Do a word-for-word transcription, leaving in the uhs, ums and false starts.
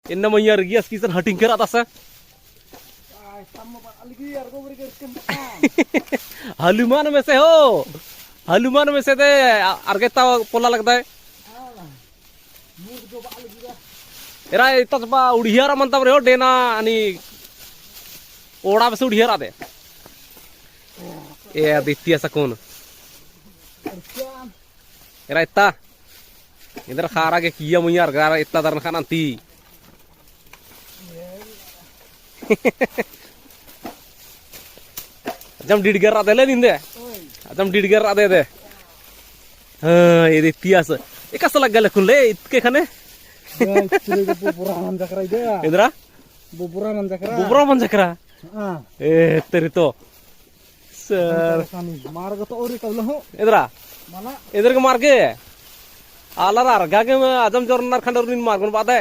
एन्ने मइय्याँ अरगियस किसन हटिंग केरा दस। हलुमान में से हो, हलुमान में से दे अरगेता पोल्ला लगदय। एरा इत्ता चपा उड़ियारा मंता बरे हो डेना अनि ओड़ा बसे उड़ियारा दे। ए अदित्य सकून। एरा इत्ता। इधर खारा के किया मुइयार गारा इत्ता दरन खाना ती। अजम डिडगर रअदे ले निंदे। अजम डिडगर रअदे दे। हाँ, ये दे पियास। एकासे लग्गा लेकुन ले, इतके खने। बोबरा मंजकरा इदे। इधरा? बोबरा मंजकरा। बोबरा मंजकरा। हाँ। ए, तेरी तो। सर। मार्ग तो और ही कबला हो। इधरा? मला। इधर के मार्ग है? आलर अरगा के अजम जोरनर खंडर निन मार्गन बादे।